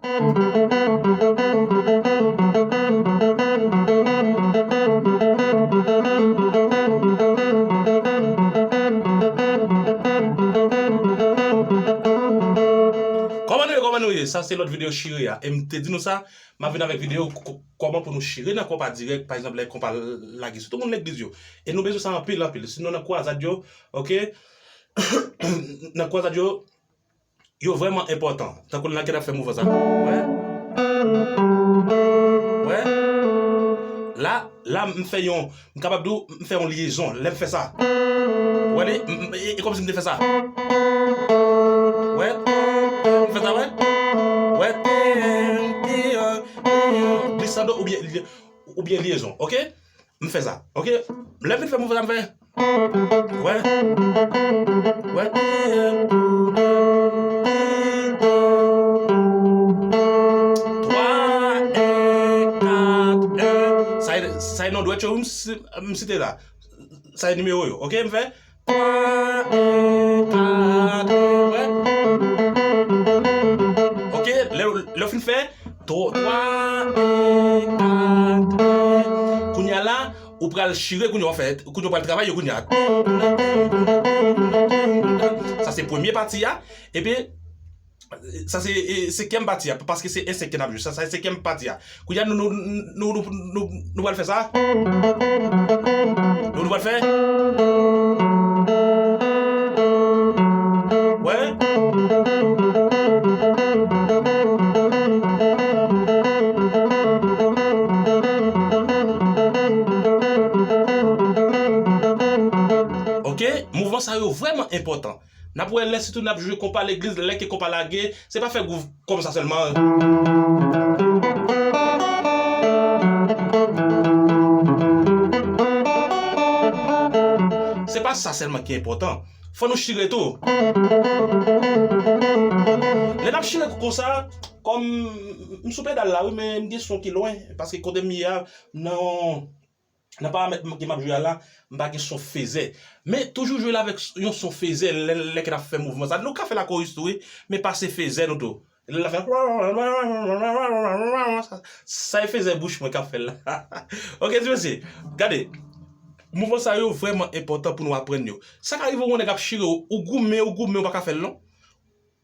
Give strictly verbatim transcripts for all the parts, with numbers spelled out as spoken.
Kòman nou ye, kòman nou ye? Sa se lòt videyo chire a. E m te di nou sa, m ap vin avèk videyo k-, k-, kòman pou nou chire nan konpa dirèk, pa egzanp, lè konpa lage. Sitou moun legliz yo. E nou bezwen sa anpil, anpil. Sinon, nan kwazad yo, oke? Nan kwazad yo, yo vrèman enpòtan. Tankou la ke n ap fè mouvman sa. Wè? Wè? La, la, m fè yon, m kapab di w, m fè yon lyezon. Lè m fè sa. Wè li? M, m, e, e kòmsi m te fè sa. Wè? M fè sa, wè? Wè? Glisando oubyen, oubyen lyezon, oke? M fè sa, oke? Lè m fin fè mouvman sa, m fè. Wè. Wè. Twa, en, kat, en. Sa e, sa e non dwèt yo, m si-, m site la. Sa e nimewo yo, oke? M fè. Twa, en, kat, en. Wè. Oke, lè, lè w fin fè, Twa, twa, en, kat, en. Kounye a la, ou pral chire, kounye a w fè, kounye a w pral travay yo, kounye a. Sa se premye pati a. Epi, sa se, e, senkyèm pati a, paske se en senk ke n ap jwe. Sa, sa se senkyèm pati a. Kounye a, nou, nou, nou, nou, nou, nou, nou pral fè sa. Nou, nou pral fè. Wè. Oke, mouvman sa yo vrèman enpòtan. N ap wè lè sitou n ap jwe konpa legliz, lè ke konpa lage, se pa fè gwouv kòmsa sèlman. Se pa sa sèlman ki enpòtan. Fò nou chire tou. Lè n ap chire konsa, kòm m sou pedal la, wi, men m gen son ki lwen, paske kote m ye a, nan Nan paramèt m, ke m ap jwe a la, m pa gen son fezè. Men toujou jwe l avèk s-, yon son fezè lè, lè ke n ap fè mouvman sa. Nou ka fè l ak koris tou, wi, men pa se fezè nou tou. Lè l ap fè sa, sa e fezè bouch mwen k ap fè l la. Oke, ti mesye, gade. Mouvman sa yo vrèman enpòtan pou nou aprann yo. Sa ka rive yon nèg ap chire w, ou goumen, ou goumen, ou pa ka fè l non.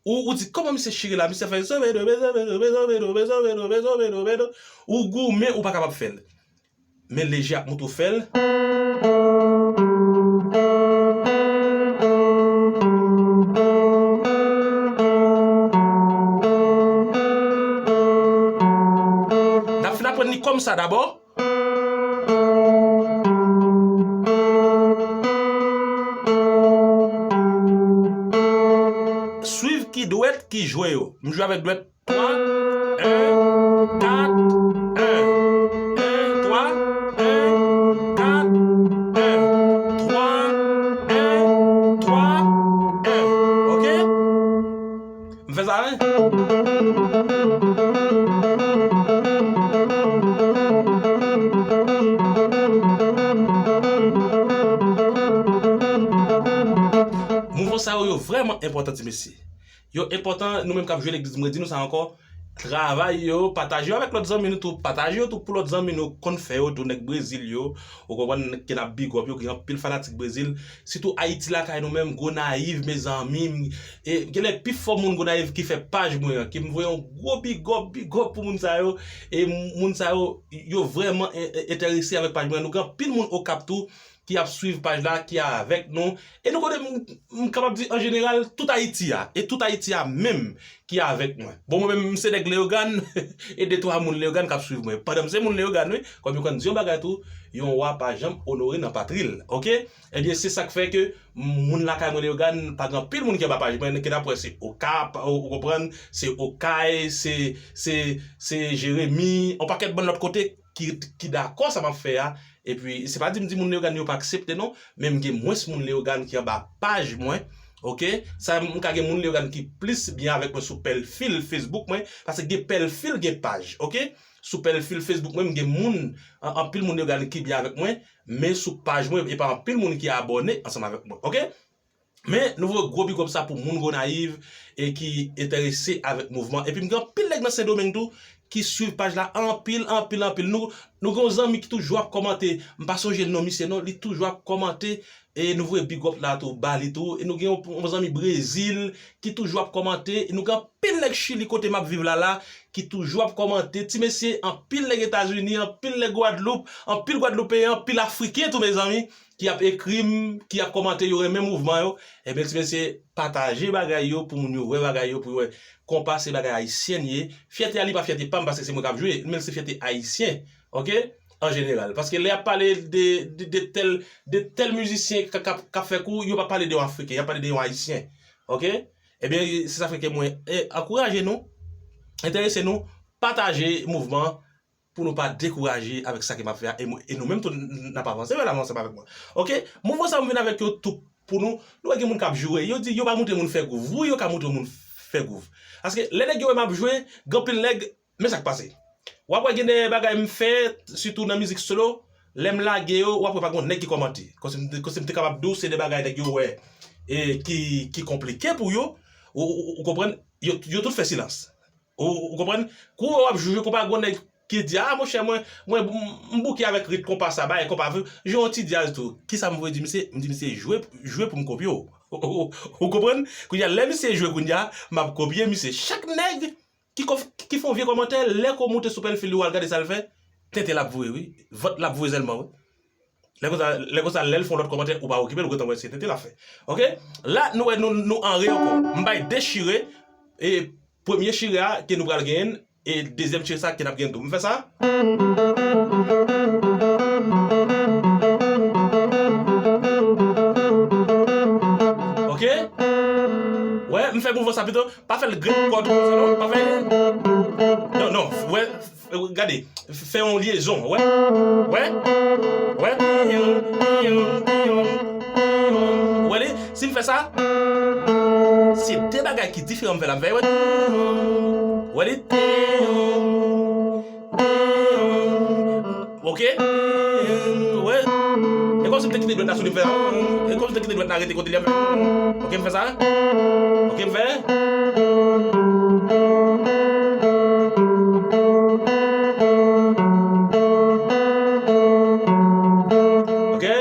Ou, ou di, kòman misye chire la? Misye fè zobedo, bezo, bedo, bezo, bedo, bezo, bedo, bezo, bedo, bedo. Ou goumen, ou pa kapab fè l. Men leje ap montre w fè l. N ap fin aprann li kòmsa dabò. Swiv ki dwèt ki jwe yo. M jwe avèk dwèt twa, en, kat, en. En, twa, en, kat, en. Twa, en, twa, en. Oke? M fè sa, wi. Mouvman sa yo, yo vrèman enpòtan, ti mesye. Yo enpòtan, nou menm k ap jwe legliz, mwen di nou sa ankò. Travay yo, pataje yo avèk lòt zanmi nou tou. Pataje yo tou pou lòt zanmi nou konn fè yo tou, nèg Brezil yo. Ou konprann ke n ap big up yo, gen anpil fanatik Brezil. Sitou Ayiti lakay nou menm, Gonayiv, mezanmi. E genlè pifò moun Gonayiv ki fè paj mwen an, ke m voye yon gwo big up, big up pou moun sa yo. E moun sa yo, yo vrèman en-, en-, enterese avèk paj mwen an. Nou gen anpil moun Okap tou ki ap swiv paj la, ki avèk nou. E nou konnen m, m kapab di an jeneral, tout Ayiti a, e tout Ayiti a menm ki avèk mwen. Bon, mwen menm, m se nèg Leyogàn, e de twa moun Leyogàn k ap swiv mwen. Pandan m se moun Leyogàn, wi, kòm yo konn di yon bagay tou, yon wa pa janm onore nan patri l, oke? Ebyen, se sa k fè ke moun lakay mwen Leyogàn, pa gen anpil moun ki anba paj mwen, ke n ap wè se Okap, ou, ou konprann, se Okay, se, se, se Jeremi, yon pakèt bann lòt kote ki, ki dakò sa m ap fè a. Epi, se pa di m di moun Leyogàn yo pa aksepte non, men m gen mwens moun Leyogàn ki anba paj mwen, oke? Sa, m ka gen moun Leyogàn ki plis byen avèk mwen sou pèlfil Facebook mwen, paske gen pèlfil, gen paj, oke? Sou pèlfil Facebook mwen, m gen moun, an-, anpil moun Leyogàn ki byen avèk mwen, men sou paj mwen, e pa anpil moun ki abòne ansanm avèk mwen, oke? Men, nou voye gwo big up sa pou moun Gonayiv e ki enterese avèk mouvman. Epi m gen anpil nèg nan Sendomeng tou ki swiv paj la anpil, anpil, anpil. Nou, nou gen yon zanmi ki toujou ap kòmante. M pa sonje non misye non, li toujou ap kòmante. E nou voye big up la tou, ba li tou. E nou gen yon, yon zanmi Brezil ki toujou ap kòmante. E nou gen anpil nèg Chili kote m ap viv la la, ki toujou ap kòmante. Ti mesye, anpil nèg Etazini, anpil nèg Gwadloup, anpil Gwadloupeyen, anpil Afriken tou, mezanmi, ki ap ekri m, ki ap kòmante, yo renmen mouvman yo. Ebyen, ti mesye, pataje bagay yo pou moun yo wè bagay yo, pou yo wè konpa se bagay ayisyen li ye. Fyète a li pa fyète pa m, paske se mwen k ap jwe, men se fyète ayisyen, oke? An jeneral. Paske lè y ap pale de, de, de tèl, de tèl mizisyen k, k, k ap fè kou, yo pa pale de yon Afriken, y ap pale de yon Ayisyen, oke? Ebyen, se sa fè ke mwen, e, ankouraje nou, enterese nou, pataje mouvman, pou nou pa dekouraje avèk sa ke m ap fè a, e mwen, e nou menm tou n, n ap avanse, wè la, ansanm avèk mwen. Oke? Mouvman sa yo m vin avèk yo tou pou nou. Nou wè gen moun k ap joure, yo di yo pa montre moun fè gwouv. Wi, yo ka montre moun fè gwouv. Paske lè nèg yo wè m ap jwe, gen anpil nèg, men sa k pase. W ap wè gen de bagay m fè, sitou nan mizik solo, lè m lage yo, w ap wè pa gen yon nèg ki kòmante. Kòmsi m, kòmsi m te kapab di w se de bagay nèg yo wè, e, ki, ki konplike pou yo, ou, ou, ou konprann, yo, yo tout fè silans. Ou, ou konprann? Kou w ap jwe, kou pa gon nèg ki di, "A, monchè, mwen, mwen, m, m bouke avèk rit konpa sa, bagay konpa vre." Jwe yon ti djaz tou. Kisa m voye di misye? M di misye, "Jwe, jwe pou m kopye w." Ou, ou, ou konprann? Kounye a, lè misye jwe kounye a, m ap kopye misye. Chak nèg ki, ki fè yon vye kòmantè, lè ke w moute sou pwofil li, w al gade sa l fè, tenten l ap voye, wi. Vant l ap voye sèlman, wi. Lè konsa, lè konsa, lè l fè yon lòt kòmantè, ou pa okipe l, ou gentan wè se tenten l ap fè. Oke? La, nou wè, nou, nou anre ankò. M bay de chire, e premye chire a ke nou pral genyen, e dezyèm chire sa ke n ap genyen tou. M fè sa? Oke? Wè, m fè mouvman sa pito. Pa fè l grenn kòd konsa non, pa fè. Non, non, wè, f-, gade, fè yon lyezon, wè. Wè? Wè? Wè li? Si m fè sa, se de bagay ki diferan m fè la, m fè, wè. Wè li? Oke? Wè. E kòmsi m te kite dwèt la sou li, m fè. E kòmsi m te kite dwèt la rete kote li a, m fè. Oke, m fè sa. Oke, m fè. Oke?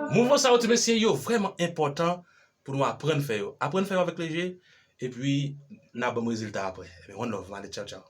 Mouvman sa yo, ti mesye, yo vrèman enpòtan pou nou aprann fè yo. Aprann fè yo avèk leje, epi n a ban m rezilta apre. Ebyen, one love, m ale, tchaw, tchaw.